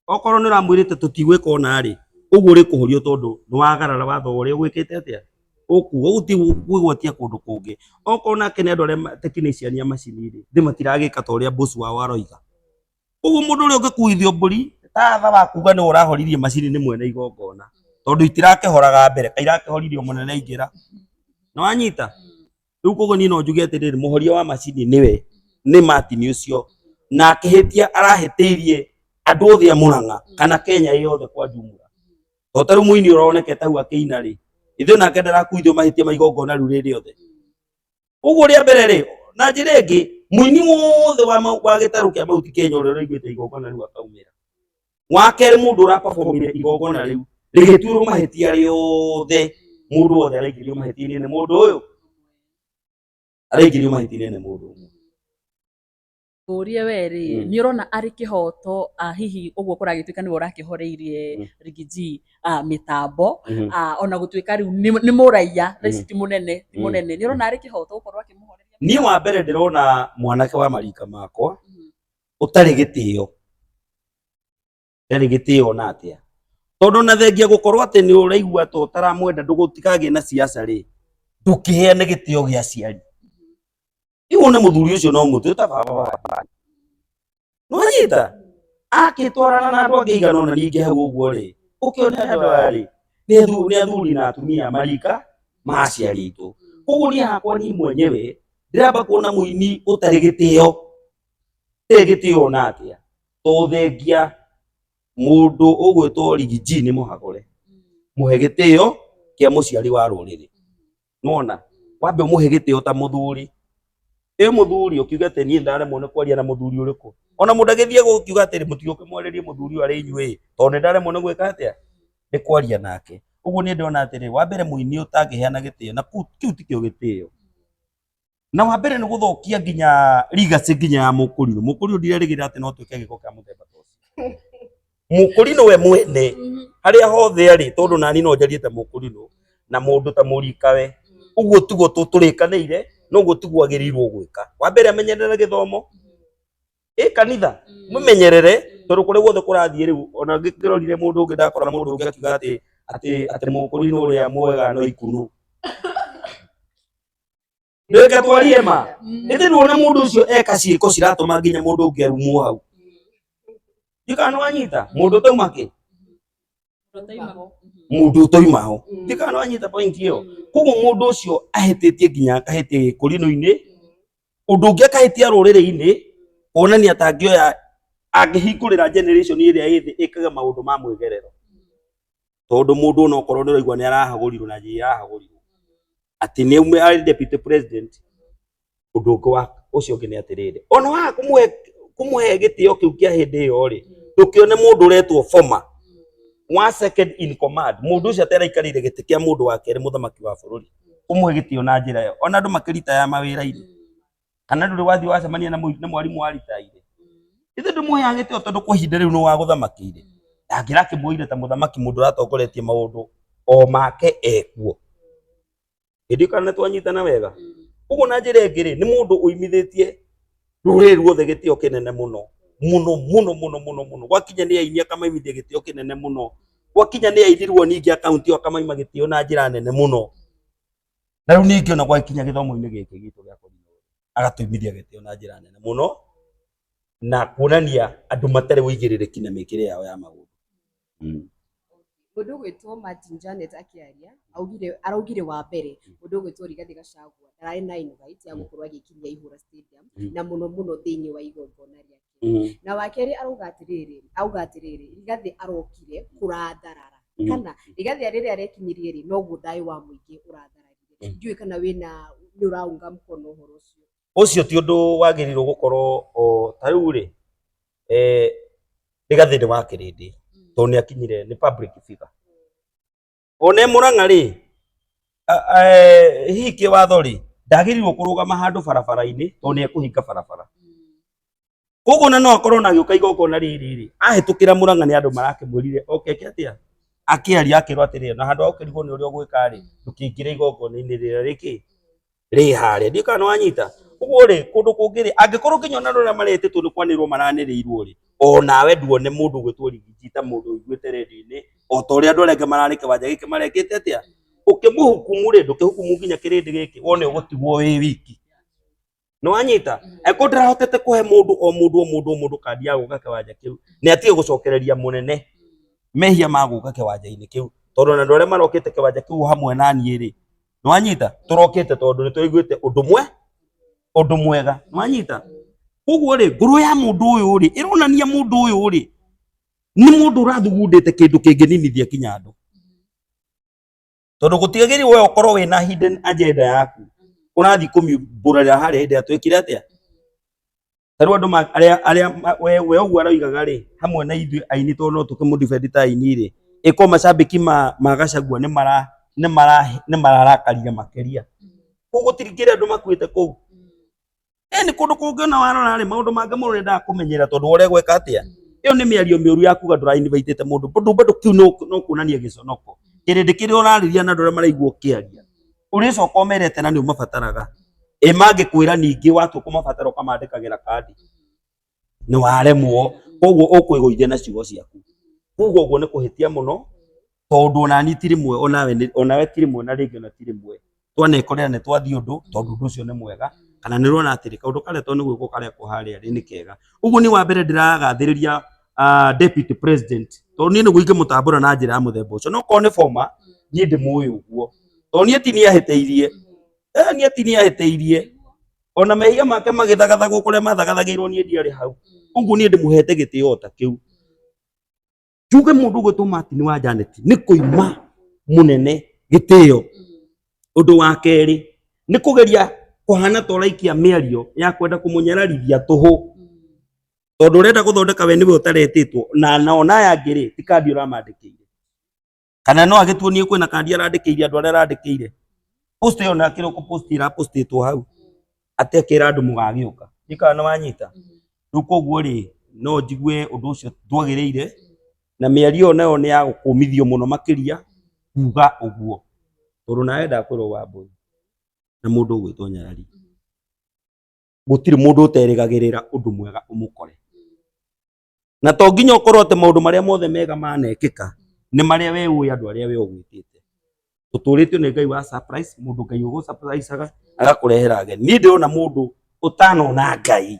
Okorwo nĩ ũramwĩrĩte tũtigwĩka ũna rĩ, ũguo ũrĩkũhorio tondũ nĩ wagarara watho wa ũrĩa ũgwĩkĩte atĩa? Ũkuga, ũguo ti kwĩgwatia kũndũ kũngĩ. Okorwo nake nĩ andũ arĩa technician a macini rĩ, thĩ matiragĩka ta ũrĩa boss wao aroiga. Ũguo mũndũ ũrĩa ũngĩkuithio mbũri ta tha wa kuga nĩwe ũrahoririe macini nĩ mwene igongona, tondũ itirakĩhoraga mbere, kaĩ irakĩhoririo mũnene aingĩra. Nĩ wanyita? Rĩu koguo niĩ no njuge atĩrĩrĩ, mũhoria wa macini nĩwe, nĩ Martin ũcio, na akĩhĩtia arahĩtĩirie andũ othe a Mũrang'a kana Kenya yothe kwa jumla. To ta rĩu mũini ũronekete hau akĩina rĩ, ithuĩ nake ndarakuithio mahĩtia ma igongona rĩu rĩ rĩothe. Ũguo rĩa mbere rĩ, na njĩra ĩngĩ, mũini wothe wa gĩtarũ kĩa Mount Kenya ũrĩa ũraiguĩte igongona rĩu akaumĩra. Wa kerĩ, mũndũ ũraperformire igongona rĩu rĩgĩtuĩrwo mahĩtia rĩothe, mũndũ wothe araingĩrio mahĩtia-inĩ nĩ mũndũ ũyũ, araingĩrio mahĩtia-inĩ nĩ mũndũ ũmwe. Ngũrie we rĩ, nĩ ũrona arĩ kĩhoto hihi ũguo kũragĩtuĩka nĩwe ũrakĩhoreirie Riggy G mĩtambo, ona gũtuĩka rĩu nĩ mũraiya, thaa ici ti mũnene, ti mũnene, nĩ ũrona arĩ kĩhoto gũkorwo akĩmũhoreria? Niĩ wa mbere ndĩrona mwanake wa marika makwa ũtarĩ gĩtĩo, ndarĩ gĩtĩo ona atĩa, tondũ na thengia gũkorwo atĩ nĩ ũraigua ta ũtaramwenda ndũgũtikagĩe na siasa rĩ, ndũkĩheane gĩtĩo gĩa aciari. Rĩu wone mũthuri ũcio no mũtĩ ta baba wa nĩwanyita akĩtwarana na andũ angĩ igana ona ningĩ hau ũguo rĩ, ũkĩone andũ aya rĩ nĩ athuri na atumia marika ma aciari aitũ. Koguo niĩ hakwa niĩ mwenyewe ndĩramba kuona mũini ũtarĩ gĩtĩo, ũtarĩ gĩtĩo ona atĩa, to thengia mũndũ ũgwĩtwo Riggy G nĩ mũhagũre, mũhe gĩtĩo kĩa mũciari wa rũrĩrĩ. Nĩwona? Wambe ũmũhe gĩtĩo ta mũthuri. Ĩ mũthuri ũkiuga atĩ niĩ ndaremwo nĩ kwaria na mũthuri ũrĩkũ? Ona mũndũ agĩthiĩ gũkiuga atĩrĩ mũtigũke mwarĩrie mũthuri ũyũ arĩ inyuĩ tondũ nĩ ndaremwo nĩ gwĩka atĩa? Nĩ kwaria nake. Ũguo niĩ ndĩrona atĩrĩ, wa mbere mũini ũtangĩheana gĩtĩo na kĩu tikĩo gĩtĩo. Na wa mbere nĩ gũthũkia nginya legacy nginya ya Mũkũrinũ. Mũkũrinũ ndirerĩgĩrĩra atĩ no atuĩke gĩko kĩa mũthemba ta ũcio. Mũkũrinũ we mwene harĩa hothe arĩ, tondũ nani no njarie ta Mũkũrinũ na mũndũ ta mũrikawe, ũguo tiguo tũrĩkanĩire na ũguo tiguo agĩrĩirwo gwĩka. Wa mbere amenyerere gĩthomo, ĩ kanitha mũmenyerere, tondũ kũrĩa guothe kũrathiĩ rĩu, ona ngĩrorire mũndũ ũngĩ ndakora mũndũ ũngĩ akiuga atĩ atĩ atĩ Mũkũrinũ ũrĩa mwega no ikunũ. Reke twarie ma. Ĩndĩ nĩwona mũndũ ũcio eka ciĩko ciratũma nginya mũndũ ũngĩ arumwo hau. Ndikana nĩwanyita mũndũ ũtauma kĩ? Mũndũ ũtauma ho. Ndikana nĩwanyita point ĩyo. Koguo mũndũ ũcio ahĩtĩtie nginya akahĩtia gĩkũrinũ-inĩ, ũndũ ũngĩ akahĩtia rũrĩrĩ-inĩ, kuonania ta angĩoya angĩhingũrĩra generation ĩrĩa ĩ thĩ ĩkage maũndũ ma mwĩgerero. Tondũ mũndũ ona okorwo nĩ ũraigua nĩ arahagũrirwo na njĩra arahagũrirwo atĩ nĩ aume arĩ deputy president, ũndũ ũngĩ wa ũcio ũngĩ nĩ atĩrĩrĩ, ona waga kũmũhe gĩtĩo kĩu kĩa hĩndĩ ĩyo rĩ, ndũkĩone mũndũ ũretwo former Wa second in command, mũndũ ũcio ateraikarĩire gĩtĩ kĩa mũndũ wa kerĩ mũthamaki wa bũrũri, ũmũhe gĩtĩo na njĩra ĩyo. Ona andũ makĩritaya mawĩra-inĩ, kana ndũrĩ wathiĩ wacemania na mwarimũ waritaire, ithe ndũmũheaga gĩtĩo tondũ kwa ihinda rĩu nĩ wagũthamakĩire. Ndangĩrakĩmuoire ta mũthamaki mũndũ ũratongoretie maũndũ o make ekuo. Hĩndĩ ĩyo kana twanyitana wega. Ũguo na njĩra ĩngĩ rĩ, nĩ mũndũ ũimithĩtie rũrĩrĩ ruothe gĩtĩo kĩnene mũno mũno mũno mũno mũno mũno. Gwakinya nĩ aini akamaimithia gĩtĩo kĩnene mũno, gwakinya nĩ aini ruo ningĩ a kaunti ĩyo akamaima gĩtĩo na njĩra nene mũno. Na rĩu ningĩ ona gwakinya gĩthomo-inĩ gĩkĩ gitũ gĩa kũrinwo, agatũimithia gĩtĩo na njĩra nene mũno, na kuonania andũ matarĩ ũigĩrĩrĩki na mĩkĩre yao ya maũndũ. Mũndũ ũgwĩtwo Martin Janet akĩaria augire araugire wa mbere mũndũ ũgwĩtwo Rigathĩ Gachagua ndararĩ na invite ya gũkorwo agĩkinyia ihũra stadium na mũno mũno thĩinĩ wa igongona rĩake. Na wa kerĩ arauga atĩrĩrĩ, auga atĩrĩrĩ, Rigathĩ arokire kũratharara kana Rigathĩ rĩrĩa arekinyirie rĩ noguo thayũ wa mũingĩ ũrathararire. Ndiũĩ kana wĩna nĩ ũraunga mkono ũhoro ũcio. Ũcio ti ũndũ wagĩrĩirwo gũkorwo o ta rĩu rĩ, Rigathĩ nĩ wa kĩrĩndĩ tondũ nĩ akinyire nĩ public figure. Ona e Mũrang'a rĩ, hihi kĩwatho rĩ, ndagĩrĩirwo kũrũgama handũ barabara-inĩ tondũ nĩ ekũhinga barabara. Koguo ona no akorwo ona agĩũka igongona rĩrĩ rĩ, ahĩtũkĩra Mũrang'a nĩ andũ marakĩmwĩrire oke eke atĩa? Akĩaria akĩrwo atĩrĩrĩ, na handũ ha ũkĩrigwo nĩ ũrĩa ũgwĩka rĩ, ndũkĩingĩre igongona-inĩ rĩrĩa rĩkĩ rĩ harĩa. Ndiũĩ kana nĩ wanyita. Ũguo rĩ, kũndũ kũngĩ rĩ, angĩkorwo nginya ona andũ arĩa maretĩtwo nĩ kwanĩrĩrwo maranĩrĩirwo rĩ, onawe nduone mũndũ ũgwĩtwo Rigiji ta mũndũ ũiguĩte redio-inĩ, o ta ũrĩa andũ arĩa angĩ mararĩ kĩwanja gĩkĩ marekĩte atĩa? Ũkĩmũhukumu rĩ, ndũkĩhukumu nginya kĩrĩndĩ gĩkĩ, wone ũgũtigwo wĩ wiki. Nĩwanyita? Angĩkorwo ndarahotete kũhe mũndũ o mũndũ o mũndũ o mũndũ kandi ya gũka kĩwanja kĩu, nĩ atige gũcokereria mũnene mehia ma gũka kĩwanja-inĩ kĩu. Tondũ ona andũ arĩa marokĩte kĩwanja kĩu hamwe na niĩ rĩ, nĩwanyita? Tũrokĩte tondũ nĩ tũiguĩte ũndũ mwe, ũndũ mwega. Nĩwanyita? Koguo rĩ, ngoro ya mũndũ ũyũ rĩ, ĩronania mũndũ ũyũ rĩ, nĩ mũndũ ũrathugundĩte kĩndũ kĩngĩninithia kinya andũ. Tondũ gũtiagĩrĩirwo we ũkorwo wĩna hidden agenda yaku ũrathiĩ kũmiumbũrĩra harĩa hĩndĩ ĩrĩa twĩkire atĩa. Ta rĩu andũ arĩa arĩa we we ũguo aroigaga rĩ, hamwe na ithuĩ aini tondũ no tũkĩmũ defend ta aini rĩ, ĩkorwo macambĩki ma Gachagua nĩ mara nĩ mara nĩ mararakarire makĩria. Kũu gũtirĩ kĩrĩa andũ makuĩte kũu. Nĩ kũndũ kũngĩ ona warora rĩ, maũndũ mangĩ mũndũ endaga kũmenyera tondũ ũrĩa gweka atĩa. Ĩyo nĩ mĩario mĩũru ya kuga ndũra invite te mũndũ. Bado bado kĩu no kuonania gĩconoko. Kĩrĩndĩ kĩrĩa ũrarĩria na andũ arĩa maraigua ũkĩaria, ũrĩcoka ũmerete na nĩ ũmabataraga. Ĩ mangĩkwĩra ningĩ watua kũmabatara ũkamandĩkagĩra kandi, nĩ waremwo. Koguo ũkwĩgũithia na ciugo ciaku. Kuga ũguo nĩ kũhĩtia mũno, tondũ ona niĩ ti rĩmwe onawe ti rĩmwe na rĩngĩ ona ti rĩmwe twanekorera nĩ twathiĩ ũndũ tondũ ũndũ ũcio nĩ mwega kana nĩ ũrona atĩrĩ kaũndũ karĩa to nĩ gwĩkwo karekwo harĩa rĩ nĩ kega. Ũguo nĩ wa mbere ndĩragathĩrĩria deputy president tondũ niĩ nĩguo ingĩmũtambũra na njĩra ya mũthemba ũcio. No korwo nĩ former niĩ ndĩmũĩ ũguo tondũ niĩ ti niĩ ahĩtĩirie, niĩ ti niĩ ahĩtĩirie ona mehia make magĩthagathagwo kũrĩa mathagathagĩirwo niĩ ndiarĩ hau. Ũguo niĩ ndĩmũhete gĩtĩo o ta kĩu. Njuge mũndũ ũgwĩtwo Martin wa Janet nĩ kũima mũnene gĩtĩo. Ũndũ wa kerĩ nĩ kũgeria kũhana ta ũraikia mĩario ya kwenda kũmũnyararithia tũhũ, tondũ ũrenda gũthondeka we nĩwe ũtaretĩtwo, na ona aya angĩ rĩ, ti kandi ũramandĩkĩire. Kana no agĩtuonie kwĩna kandi arandĩkĩire andũ arĩa arandĩkĩire. Post ĩyo na kĩroko post ĩrapostĩtwo hau atĩ akĩra andũ mũgagĩũka. Ndiũĩ kana nĩ wanyita. Rĩu koguo rĩ, no njigue ũndũ ũcio ndwagĩrĩire, na mĩario ĩyo nayo nĩ ya gũkũmithio mũno makĩria kuga ũguo. Tondũ nawe ndakwĩrwo Wambũi na mũndũ ũgwĩtwo Nyarari, gũtirĩ mũndũ ũterĩgagĩrĩra ũndũ mwega ũmũkore. Na to nginya ũkorwo atĩ maũndũ marĩa mothe mega manekĩka nĩ marĩa we ũĩ andũ arĩa we ũgwĩtĩte. Tũtũrĩtio nĩ Ngai wa surprise, mũndũ Ngai ũgũ surprise-aga agakũrehera ageni. Niĩ ndĩrona mũndũ ũtanona Ngai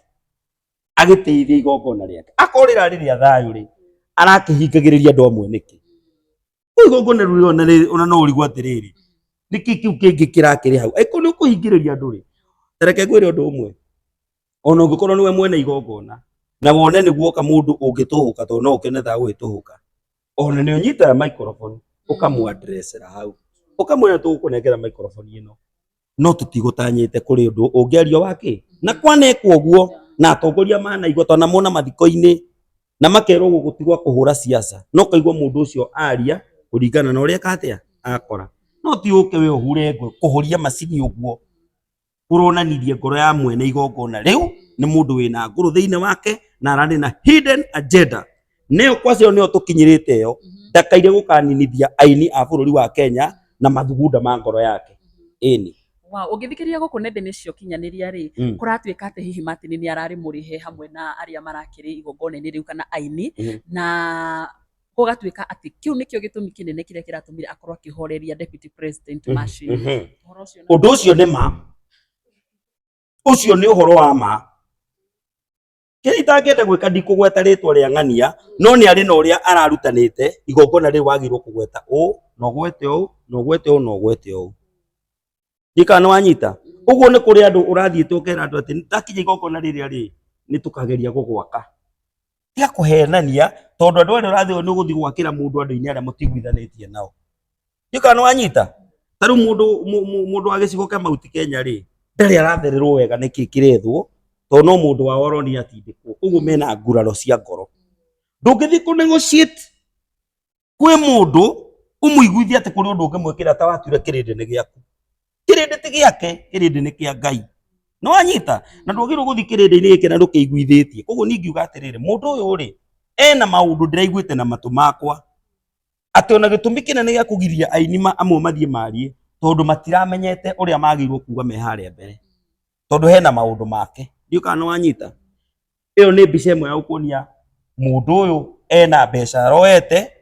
agĩtĩithia igongona rĩake. Akorwo rĩrarĩ rĩa thayũ rĩ, arakĩhingagĩrĩria andũ amwe nĩkĩ? Rĩu igongona rĩu ona rĩ- ona no ũrigwo atĩrĩrĩ, nĩkĩ kĩu kĩngĩ kĩrakĩrĩ hau? Angĩkorwo nĩ ũkũhingĩrĩria andũ rĩ, ta reke ngwĩre ũndũ ũmwe, ona ũngĩkorwo nĩwe mwene igongona na wone nĩ guoka mũndũ ũngĩtũhũka, tondũ no ũkĩone ta agũgĩtũhũka, ona nĩ ũnyitaga microphone ũkamũ-address-era hau, ũkamwĩra tũgũkũnengera microphone ĩno, no tũtigũtanyĩte kũrĩ ũndũ ũngĩario wa kĩ. Na kwanekwo ũguo na atongoria manaigua, twanamona mathiko-inĩ. Na makerwo gũkũ ti gwa kũhũra siasa, no kaigua mũndũ ũcio aria kũringana na ũrĩa eka atĩa akora. No ti ũke we ũhure ngũ kũhũria macini ũguo kũronanirie ngoro ya mwene igongona rĩu nĩ mũndũ wĩna ngũrũ thĩinĩ wake na ararĩ na hidden agenda. Nĩyo kwaca ĩyo nĩyo tũkinyĩrĩte ĩyo ndakaire gũkaninithia aini a bũrũri wa Kenya na mathugunda ma ngoro yake. Ĩni. Wow, ũngĩthikĩrĩria gũkũ nenda-inĩ cia ũkinyanĩria rĩ, kũratuĩka atĩ hihi Martin nĩ ararĩ mũrĩhe hamwe na arĩa marakĩrĩ igongona-inĩ rĩu kana aini, na gũgatuĩka atĩ kĩu nĩkĩo gĩtũmi kĩnene kĩrĩa kĩratũmire akorwo akĩhoreria Deputy President Machine. Ũhoro ũcio Ũndũ ũcio nĩ ma, ũcio nĩ ũhoro wa ma. Kĩrĩa itangĩenda gwĩka ndikũgweta rĩtwa rĩa ng'ania, no nĩ arĩ na ũrĩa ararutanĩte igongona rĩu wagĩrĩirwo kũgweta ũũ na ũgwete ũũ na ũgwete ũũ na ũgwete ũũ. Ndiũĩ kana nĩ wanyita. Ũguo nĩ kũrĩ andũ ũrathiĩte ũkera andũ atĩ ndakinya igongona rĩrĩa rĩ, nĩ tũkageria gũgwaka. Tiga kũhenania tondũ andũ arĩa ũrathiĩ nĩ ũgũthiĩ gwakĩra mũndũ andũ-inĩ arĩa mũtiguithanĩtie nao. Ndiũĩ kana nĩ wanyita. Ta rĩu mũndũ mũndũ wa gĩcigo kĩa Mount Kenya rĩ, ndarĩ arathererwo wega nĩkĩ kĩrethwo, tondũ no mũndũ wao aronire atindĩkwo. Ũguo mena nguraro cia ngoro. Ndũngĩthiĩ kũ negotiate kwĩ mũndũ ũmũiguithie atĩ kũrĩ ũndũ ũngĩmwĩkĩra ta watuire kĩrĩndĩ nĩ gĩaku. Kĩrĩndĩ ti gĩake, kĩrĩndĩ nĩ kĩa Ngai. Nĩ wanyita? Na ndwagĩrĩirwo gũthiĩ kĩrĩndĩ-inĩ gĩkĩ na ndũkĩiguithĩtie. Koguo niĩ ingiuga atĩrĩrĩ, mũndũ ũyũ rĩ, ena maũndũ ndĩraiguĩte na matũ makwa atĩ ona gĩtũmi kĩnene gĩa kũgiria aini amwe mathiĩ marie tondũ matiramenyete ũrĩa magĩrĩirwo kuga me harĩa mbere, tondũ hena maũndũ make. Ndiũĩ kana nĩ wanyita. Ĩyo nĩ mbica ĩmwe ya gũkuonia mũndũ ũyũ ena mbeca aroete,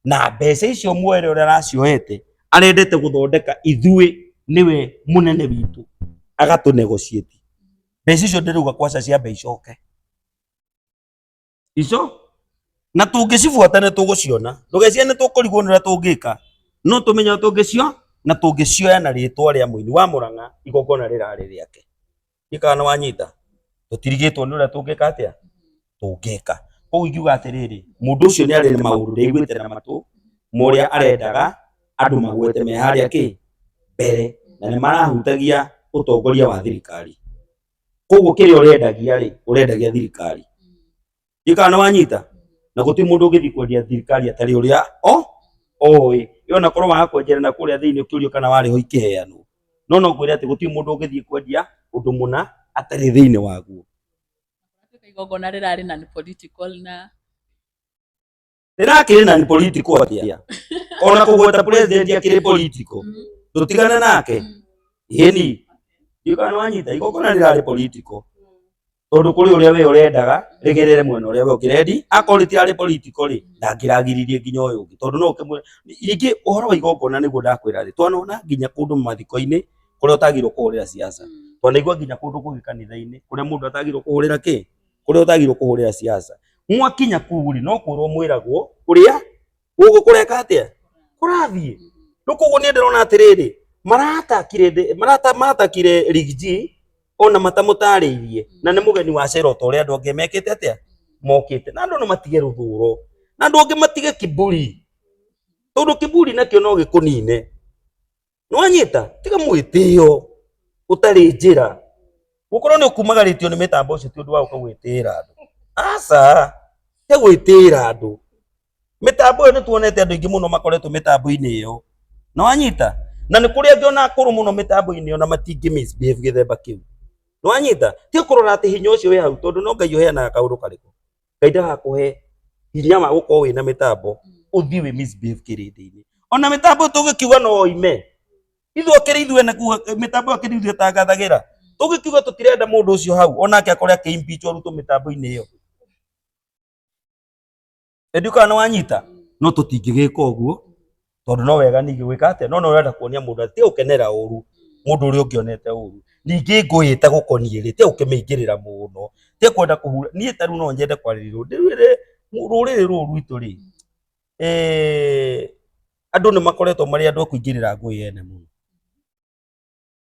na mbeca icio muoere ũrĩa aracioete arendete gũthondeka ithuĩ nĩwe mũnene witũ, agatũ negotiate. Mbeca icio ndĩrauga kwaca ciambe icoke ico, na tũngĩcibuata nĩ tũgũciona. Ndũgecirie nĩ tũkũrigwo nĩ ũrĩa tũngĩka, no tũmenye ũrĩa tũngĩcio na tũngĩcioya na rĩtwa rĩa mũini wa Mũrang'a, igongona rĩrarĩ rĩake. Ndiũĩ kana nĩ wanyita. Tũtirigĩtwo nĩ ũrĩa tũngĩka atĩa, tũngĩka. Koguo ingiuga atĩrĩrĩ, mũndũ ũcio nĩ arĩ na maũndũ ndaiguĩte na matũ ma ũrĩa arendaga andũ magwete me harĩa kĩ mbere, na nĩ marahutagia ũtongoria wa thirikari. Koguo kĩrĩa ũrendagia rĩ, ũrendagia thirikari. Ndiũĩ kana nĩ wanyita. Na gũtirĩ mũndũ ũngĩthiĩ kwendia thirikari atarĩ ũrĩa oĩ. Ĩyo ona korwo waga kwenjera na kũrĩa thĩinĩ ũkĩũrio kana warĩ ho ikĩheanwo. No no ngwĩre atĩ gũtirĩ mũndũ ũngĩthiĩ kwendia ũndũ mũna atarĩ thĩinĩ waguo. Igongona rĩrarĩ na political na Rĩrakĩrĩ na political atĩa? Ona kũgweta president akĩrĩ political. Tũtigane nake. Ĩni. Ndiũĩ kana nĩ wanyita. Igongona rĩrarĩ political. Tondũ kũrĩ ũrĩa we ũrendaga rĩgerere mwena ũrĩa we ũkĩrendi. Akorwo rĩtirarĩ political rĩ, ndangĩragiririe nginya ũyũ ũngĩ. Tondũ no ũkĩmwĩre. Ningĩ ũhoro wa igongona nĩguo ndakwĩra rĩ, twanona nginya kũndũ mathiko-inĩ kũrĩa ũtagĩrĩirwo kũhũrĩra siasa. Twanaigua nginya kũndũ kũngĩ kanitha-inĩ kũrĩa mũndũ atagĩrĩirwo kũhũrĩra kĩ? Kũrĩa ũtagĩrĩirwo kũhũrĩra siasa. Mwakinya kũu rĩ, no kwĩrwo mwĩragwo ũrĩa gũkũ kũreka atĩa, kũrathiĩ. Rĩu koguo niĩ ndĩrona atĩrĩrĩ, maratakire maratakire Riggy G ona matamũtarĩirie, na nĩ mũgeni wa cera ota ũrĩa andũ angĩ mekĩte atĩa, mokĩte. Na andũ no matige rũthũro, na andũ angĩ matige kiburi, tondũ kiburi nakĩo no gĩkũnine. Nĩwanyita? Tiga mwĩtĩo ũtarĩ njĩra. Gũkorwo nĩ ũkumagarĩtio nĩ mĩtambo ũcio ti ũndũ wa gũka gwĩtĩĩra andũ. Aca, tiga gwĩtĩĩra andũ. Mĩtambo ĩyo nĩ tuonete andũ aingĩ mũno makoretwo mĩtambo-inĩ ĩyo. Nĩwanyita? Na nĩ kũrĩ angĩ ona akũrũ mũno mĩtambo-inĩ ĩyo na matingĩ misbehave gĩthemba kĩu. Nĩwanyita? Tiga kũrora atĩ hinya ũcio wĩ hau tondũ no Ngai ũheanaga kaũndũ karĩkũ. Ngai ndagakũhe hinya wa gũkorwo wĩna mĩtambo ũthiĩ wĩ misbehave kĩrĩndĩ-inĩ. Ona mĩtambo tũgĩkiuga no ime, ithuĩ akĩrĩ ithuĩ ene kuga mĩtambo ĩyo akĩrĩ ithuĩ ĩtangathagĩra, tũgĩkiuga tũtirenda mũndũ ũcio hau onake akore akĩ impeach arutwo mĩtambo-inĩ ĩyo. Ĩndĩ kana nĩ wanyita, no tũtingĩgĩka ũguo tondũ no wega ningĩ gwĩka atĩa, no no ũrenda kuonia mũndũ atĩ tiga gũkenera ũru mũndũ ũrĩa ũngĩ onete ũru. Ningĩ ngũĩ ĩtagũkoniĩ rĩ, tiga gũkĩmĩingĩrĩra mũno, tiga kwenda kũhura. Niĩ ta rĩu no nyende kwarĩrĩria ndĩrwĩre rũrĩrĩ rũrũ rwitũ rĩ, andũ nĩ makoretwo marĩ andũ a kũingĩrĩra ngũĩ ene mũno.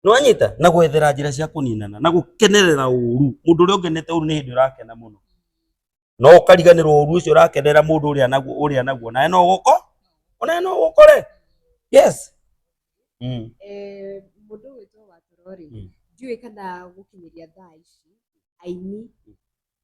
Nĩwanyita? Na gwethera njĩra cia kũninana na gũkenerera ũru. Mũndũ ũrĩa ũkenete ũru nĩ hĩndĩ ũrakena mũno. No ũkariganĩrwo ũru ũcio ũrakenera mũndũ ũrĩa naguo ũrĩa naguo nawe no ũgũko onawe no ũgũkore. Yes. Mũndũ ũgwĩtwo Watoro rĩ, ndiũĩ kana gũkinyĩria thaa ici aini.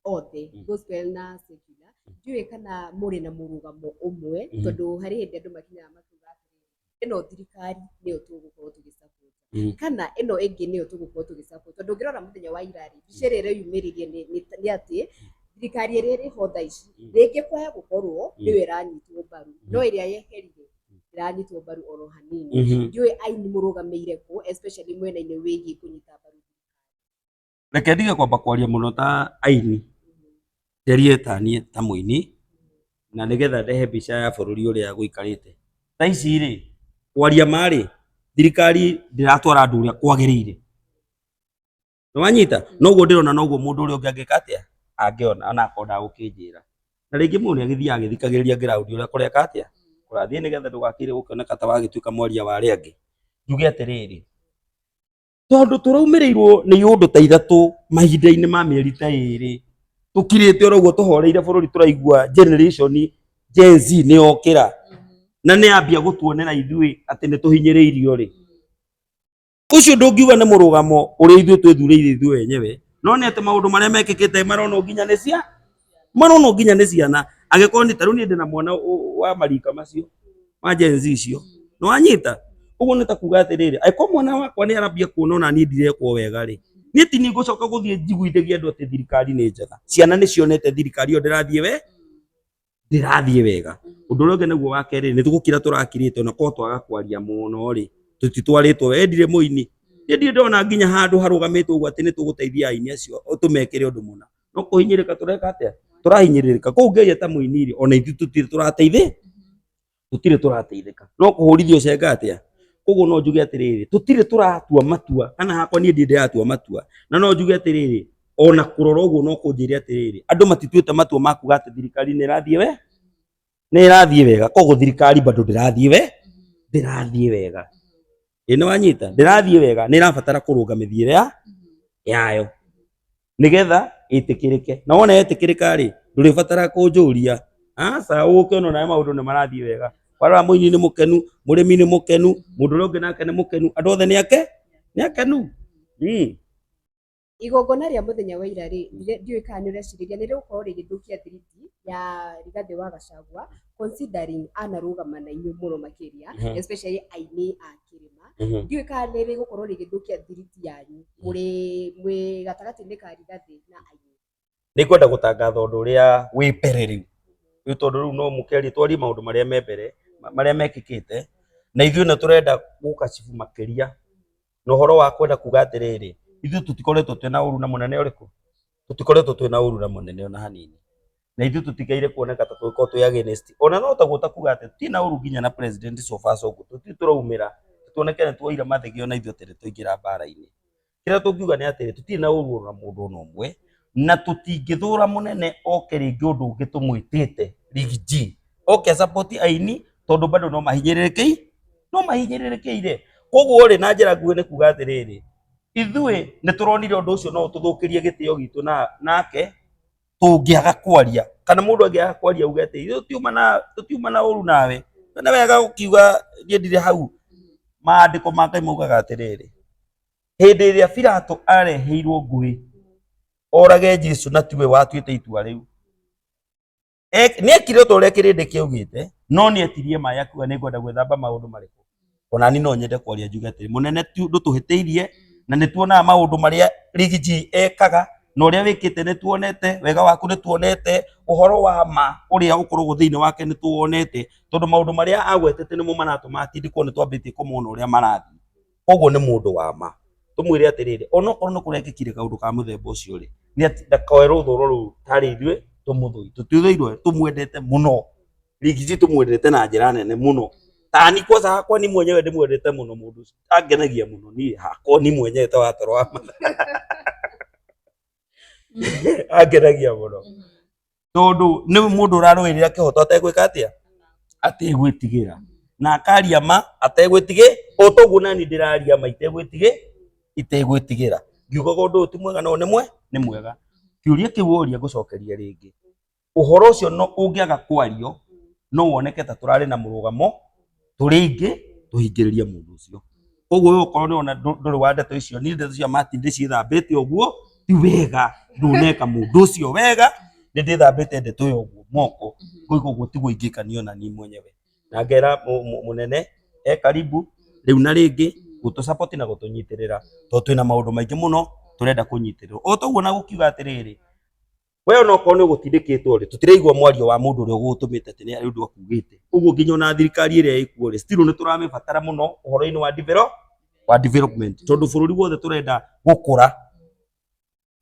Othe gospel na secular, ndiũĩ kana mũrĩ na mũrũgamo ũmwe, tondũ harĩ hĩndĩ andũ makinyaga makiuga atĩrĩrĩ, ĩno thirikari nĩyo tũgũkorwo tũgĩ support kana ĩno ĩngĩ nĩyo tũgũkorwo tũgĩ support. Tondũ ũngĩrora mũthenya wa ira rĩ, mbica ĩrĩa ĩreyumĩririe nĩ atĩ thirikari ĩrĩa ĩrĩ ho thaa ici rĩngĩ kwaya gũkorwo nĩyo ĩranyitwo mbaru, no ĩrĩa yeherire ndĩranyitwo mbaru oro hanini. Ndiũĩ aini mũrũgamĩire kũ, especially mwena-inĩ wĩgiĩ kũnyita mbaru. Reke ndige kwamba kwaria mũno ta aini, njarie ta niĩ ta mũini, na nĩgetha ndehe mbica ya bũrũri ũrĩa gũikarĩte. Thaa ici rĩ, kwaria ma rĩ, thirikari ndĩratwara andũ ũrĩa kwagĩrĩire. Nĩwanyita? Noguo ndĩrona noguo mũndũ ũrĩa ũngĩ angĩka atĩa? Angĩona ona akorwo ndagũkĩnjĩra. Na rĩngĩ mũndũ nĩagĩthiaga agĩthikagĩrĩria ground ũrĩa kũreka atĩa? Kũrathiĩ nĩgetha ndũgakĩre gũkĩoneka ta wagĩtuĩka mwaria wa arĩa angĩ. Njuge atĩrĩrĩ, tondũ tũraumĩrĩirwo nĩ iũndũ ta ithatũ mahinda-inĩ ma mĩeri ta ĩrĩ, tũkirĩte oro ũguo tũhoreire bũrũri tũraigua generation Gen Z nĩ yokĩra na nĩ yambia gũtuonera ithuĩ atĩ nĩ tũhinyĩrĩirio rĩ, ũcio ndũngiuga nĩ mũrũgamo ũrĩa ithuĩ twĩthurĩire ithuĩ wenyewe, no nĩ atĩ maũndũ marĩa mekĩkĩte maronwo nginya nĩ cia maronwo nginya nĩ ciana. Angĩkorwo nĩ ta rĩu niĩ ndĩna mwana wa marika macio wa Gen Z icio, nĩ wanyita? Ũguo nĩ ta kuga atĩrĩrĩ, angĩkorwo mwana wakwa nĩ arambia kuona ona niĩ ndirekwo wega rĩ, niĩ ti niĩ ngũcoka gũthiĩ njiguithĩrie andũ atĩ thirikari nĩ njega. Ciana nĩ cionete thirikari ĩyo ndĩrathiĩ we ndĩrathiĩ wega. Ũndũ ũrĩa ũngĩ naguo wa kerĩ, nĩ gũkira tũrakirĩte ona korwo twaga kwaria mũno rĩ, tũtitwarĩtwo wega. Ndirĩ mũini, niĩ ndirĩ ndona nginya handũ harũgamĩtwo ũguo atĩ nĩ tũgũteithia aini acio tũmekĩre ũndũ mũna. No kũhinyĩrĩrĩka tũreka atĩa? Tũrahinyĩrĩrĩka. Koguo ngĩaria ta mũini rĩ, ona ithuĩ tũtirĩ tũrateithĩ tũtirĩ tũrateithĩka. No kũhũrithio cenga atĩa? Koguo no njuge atĩrĩrĩ, tũtirĩ tũratua matua, kana hakwa niĩ ndirĩ ndĩratua matua. Na no njuge atĩrĩrĩ, ona kũrora ũguo no kũnjĩre atĩrĩrĩ, andũ matituĩte matua ma kuga atĩ thirikari nĩ ĩrathiĩ we nĩ ĩrathiĩ wega. Koguo thirikari bado ndĩrathiĩ we ndĩrathiĩ wega. Ĩ nĩ wanyita? Ndĩrathiĩ wega, nĩ ĩrabatara kũrũnga mĩthiĩre ya yayo nĩgetha ĩtĩkĩrĩke. Na wona yetĩkĩrĩka rĩ, ndũrĩbatara kũnjũria. Aca, ũgũkĩona onawe maũndũ nĩ marathiĩ wega. Warora mũini nĩ mũkenu, mũrĩmi nĩ mũkenu, mũndũ ũrĩa ũngĩ nake nĩ mũkenu, andũ othe nĩ ake nĩ akenu. Igongona rĩa mũthenya wa ira rĩ, ndiũĩ kana nĩ ũrecirĩria nĩ rĩgũkorwo rĩgĩthũkia thiriti ya Rigathĩ wa Gachagua considering anarũgama na inyuĩ mũno makĩria, especially aini a kĩrĩma. Ndiũĩ kana nĩ rĩgũkorwo rĩgĩthũkia thiriti yanyu mũrĩ mwĩ gatagatĩ-inĩ ka Rigathĩ na aini. Nĩ ngwenda gũtangatha ũndũ ũrĩa wĩ mbere rĩu, rĩu tondũ rĩu no mũkĩarie twarie maũndũ marĩa me mbere, marĩa mekĩkĩte, na ithuĩ nĩ tũrenda gũkacibu makĩria na ũhoro wa kwenda kuga atĩrĩrĩ, ithuĩ tũtikoretwo twĩna ũru na mũnene ũrĩkũ? Tũtikoretwo twĩna ũru na mũnene ona hanini, na ithuĩ tũtigaire kuoneka ta tũgĩkorwo twĩ against, ona no taguo ta kuga atĩ tũtirĩ na ũru nginya na president so far so good, tũtirĩ tũraumĩra tuoneke nĩ tuoire mathĩgĩ ona ithuĩ atĩ nĩ twaingĩra mbara-inĩ. Kĩrĩa tũngiuga nĩ atĩrĩ, tũtirĩ na ũru ona mũndũ ona ũmwe, na tũtingĩthũra mũnene oke rĩngĩ ũndũ ũngĩ tũmwĩtĩte Riggy G, oke a support aini tondũ bado no mahinyĩrĩrĩkĩire, no mahinyĩrĩrĩkĩire. Koguo rĩ, na njĩra nguhĩ nĩ kuga atĩrĩrĩ, ithuĩ nĩ tũronire ũndũ ũcio no ũtũthũkĩrie gĩtĩo gitũ nake tũngĩaga kwaria, kana mũndũ angĩaga kwaria auge atĩ ithuĩ tũtiuma na ũru nawe, na nĩ wega gũkiuga niĩ ndirĩ hau. Maandĩko ma Ngai maugaga atĩrĩrĩ, hĩndĩ ĩrĩa Pilato areheirwo ngũĩ orage Jesu na tiwe watuĩte itua rĩu, nĩ ekire o ta ũrĩa kĩrĩndĩ kĩaugĩte, no nĩ etirie maĩ akiuga nĩ ngwenda gwĩthamba maũndũ marĩkũ. Ona niĩ no nyende kwaria njuge atĩrĩ, mũnene ndũtũhĩtĩirie na nĩ tuonaga maũndũ marĩa Riggy G ekaga na ũrĩa wĩkĩte nĩ tuonete, wega waku nĩ tuonete, ũhoro wa ma ũrĩa ũkoragwo thĩinĩ wake nĩ tuwonete, tondũ maũndũ marĩa agwetete nĩmo maratũma atindĩkwo nĩ twambĩtie kũmona ũrĩa marathiĩ. Koguo nĩ mũndũ wa ma. Tũmwĩre atĩrĩrĩ, onokorwo nĩ kũrekĩkire kaũndũ ka mũthemba ũcio rĩ, nĩ atĩ ndakoe rũthũro rũu tarĩ ithuĩ tũmũthũire. Tũtithũirwo, tũmwendete mũno. Riggy G tũmwendete na njĩra nene mũno. Tani kwanza hakwa ni mwenyewe ndĩmwendete mũno mũndũ ũcio. Angenagia mũno niĩ hakwa ni mwenyewe ta watoro wa mathaa. Angenagia mũno. Tondũ nĩ mũndũ ũrarũĩrĩra kĩhoto ategwĩka atĩa? Ategwĩtigĩra. Na akaria ma ategwĩtigĩ, o toguo nani ndĩraria ma itegwĩtigĩ, itegwĩtigĩra. Ngiugaga ũndũ ũyũ ti mwega no nĩ mwe, nĩ mwega. Kĩũria kĩu woria ngũcokeria rĩngĩ. Ũhoro ũcio no ũngĩaga kwario no woneke ta tũrarĩ na mũrũgamo tũrĩ aingĩ tũhingĩrĩrie mũndũ ũcio. Koguo we okorwo nĩ wona ndũrĩ wa ndeto icio, niĩ ndeto cia Martin ndĩciĩthambĩte ũguo. Ti wega, ndũneka mũndũ ũcio wega, nĩ ndĩthambĩte ndeto ĩyo ũguo moko, ngoiga ũguo tiguo ingĩka niĩ ona niĩ mwenyewe. Na ngera mũnene e karibu rĩu na rĩngĩ gũtũ support na gũtũnyitĩrĩra, tondũ twĩna maũndũ maingĩ mũno tũrenda kũnyitĩrĩrwo. O toguo na gũkiuga atĩrĩrĩ, we ona okorwo nĩ ũgũtindĩkĩtwo rĩ, tũtiraigua mwario wa mũndũ ũrĩa ũgũgũtũmĩte atĩ nĩ harĩ ũndũ akugĩte. Ũguo nginya ona thirikari ĩrĩa ĩkuo rĩ, still nĩ tũramĩbatara mũno ũhoro-inĩ wa develop, wa development, tondũ bũrũri wothe tũrenda gũkũra.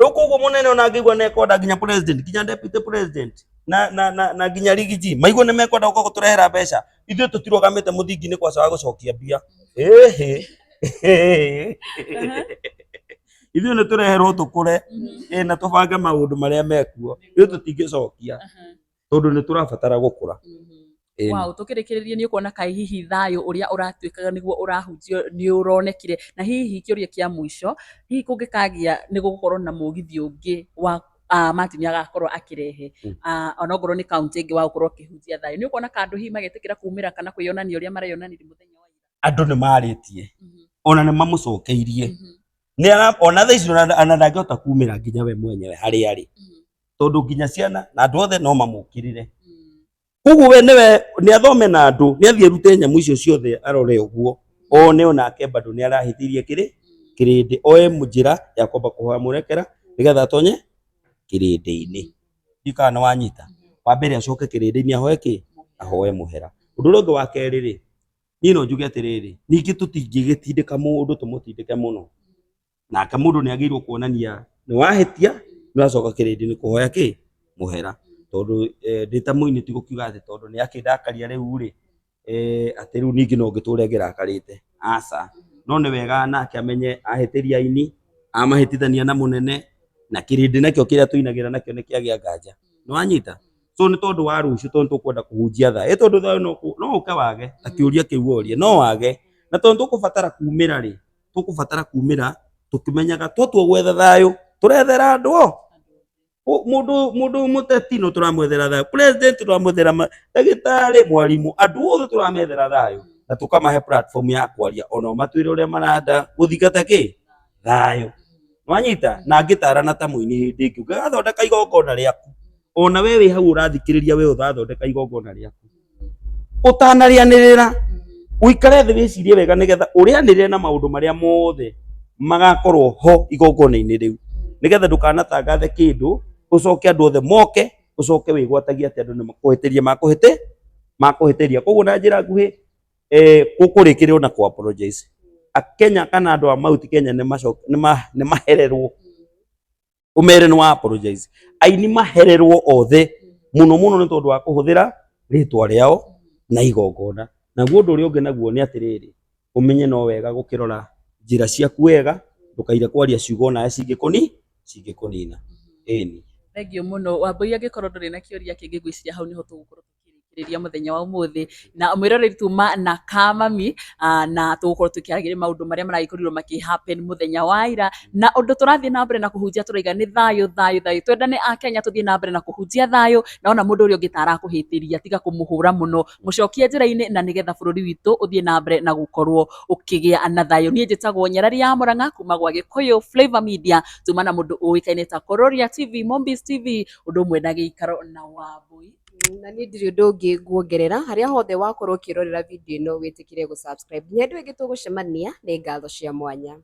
Rĩu koguo mũnene ona angĩigua nĩ ekwenda nginya president, nginya deputy president, na nginya rigiji, maigue nĩ mekwenda gũka gũtũrehera mbeca, ithuĩ tũtirũgamĩte mũthingi-inĩ kwaca wa gũcokia mbia. Ĩhĩ. Ithuĩ nĩ tũreherwo tũkũre, ĩ na tũbange maũndũ marĩa mekuo, ithuĩ tũtingĩcokia tondũ nĩ tũrabatara gũkũra. Ĩni. Wow, tũkĩrĩkĩrĩria nĩ ũkuona kaĩ hihi thayũ ũrĩa ũratuĩkaga nĩguo ũrahunjio nĩ ũronekire, na hihi kĩũria kĩa mũico, hihi kũngĩkagĩa nĩ gũgũkorwo na mũgithi ũngĩ wa Martin agakorwo akĩrehe, onokorwo nĩ kaũntĩ ĩngĩ wa gũkorwo akĩhunjia thayũ, nĩ ũkuona ka andũ hihi magetĩkĩra kumĩra kana kwĩyonania ũrĩa mareyonanirie mũthenya wa ira? Andũ nĩ marĩtie, ona nĩ mamũcokeirie. Nĩ ara, ona thaa ici ona ndangĩhota kumĩra nginya we mwenyewe harĩa arĩ, tondũ nginya ciana na andũ othe no mamũkĩrĩre. Koguo we nĩwe nĩ athome na andũ, nĩ athiĩ arute nyamũ icio ciothe arore ũguo, one onake bado nĩ arahĩtĩirie kĩrĩndĩ, oe njĩra ya kwamba kũhoya mũrekera nĩgetha atonye kĩrĩndĩ-inĩ. Ndiũĩ kana nĩ wanyita. Wa mbere acoke kĩrĩndĩ-inĩ ahoe kĩ? Ahoe mũhera. Ũndũ ũrĩa ũngĩ wa kerĩ rĩ, niĩ no njuge atĩrĩrĩ, ningĩ tũtingĩgĩtindĩka mũndũ tũmũtindĩke mũno. Nake mũndũ nĩ agĩrĩirwo kuonania nĩ wahĩtia, nĩ wacoka kĩrĩndĩ-inĩ kũhoya kĩ? Mũhera. Tondũ ndĩ ta mũini ti gũkiuga atĩ tondũ nĩ akĩndakaria rĩu rĩ, atĩ rĩu ningĩ no ngĩtũre ngĩrakarĩte. Aca. No nĩ wega nake amenye ahĩtĩria aini, amahĩtithania na mũnene, na kĩrĩndĩ nakĩo kĩrĩa tũinagĩra nakĩo nĩ kĩagĩa nganja. Nĩ wanyita? So nĩ tondũ wa rũciũ, tondũ tũkwenda kũhunjia thayũ. Ĩ tondũ thayũ no ũke wage, ta kĩũria kĩu woria, no wage. Na tondũ tũkũbatara kumĩra rĩ, tũkũbatara kumĩra tũkĩmenyaga twatua gwetha thayũ, tũrethera andũ o. Mũndũ mũteti no tũramwethera thayũ, president tũramwethera, ndagĩtarĩ, mwarimũ, andũ othe tũramethera thayũ na tũkamahe platform ya kwaria, onao matwĩre ũrĩa marenda gũthingata kĩ? Thayũ. Wanyita? Na ngĩtarana ta mũini hĩndĩ ĩngĩ, ũngĩgathondeka igongona rĩaku, ona we wĩ hau ũrathikĩrĩria, we ũrathondeka igongona rĩaku, ũtanarĩanĩrĩra, ũikare thĩ wĩcirie wega nĩgetha ũrĩanĩrĩre na maũndũ marĩa mothe magakorwo ho igongona-inĩ rĩu, nĩgetha ndũkanatangathe kĩndũ ũcoke andũ othe moke, ũcoke wĩgwatagie atĩ andũ nĩ makũhĩtĩria, makũhĩtĩria. Koguo na njĩra nguhĩ, gũkũrĩkĩrĩrwo na kũ apologize. Akenya kana andũ a Mount Kenya nĩ mahererwo, ũmere nĩ wa apologize. Aini mahererwo othe mũno mũno nĩ tondũ wa kũhũthĩra rĩtwa rĩao na igongona. Naguo ũndũ ũrĩa ũngĩ naguo nĩ atĩrĩrĩ, ũmenye no wega gũkĩrora njĩra ciaku wega, ndũkaire kwaria ciugo nawe cingĩkũnina. Ĩni. Thengiũ mũno Wambũi, angĩkorwo ndũrĩ na kĩũria kĩngĩ ngwĩciria hau nĩho tũgũkorwo tũkĩrĩkĩrĩria mũthenya wa ũmũthĩ, na mwĩroreri tuma na Kamami, na tũgũkorwo tũkĩaragĩrĩria maũndũ marĩa maragĩkorirwo makĩ happen mũthenya wa ira, na ũndũ tũrathiĩ na mbere na kũhunjia tũraiga nĩ thayũ thayũ thayũ, twendane a Kenya tũthiĩ na mbere na kũhunjia thayũ, na wona mũndũ ũrĩa ũngĩ ta arakũhĩtĩria tiga kũmũhũra mũno, mũcokie njĩra-inĩ, na nĩgetha bũrũri witũ ũthiĩ na mbere na gũkorwo ũkĩgĩa na thayũ. Niĩ njĩtagwo Nyarari ya Mũrang'a kuma gwa Gĩkũyũ Flavor Media, tuma na mũndũ ũĩkaine ta Kororia TV, Mombis TV, ũndũ ũmwe na Gĩikaro na Wambũi. Na niĩ ndirĩ ũndũ ũngĩ nguongerera, harĩa hothe wakorwo ũkĩrorera video ĩno wĩtĩkĩre gũ subscribe. Nginya hĩndĩ ĩyo ĩngĩ tũgũcemania, nĩ ngatho cia mwanya.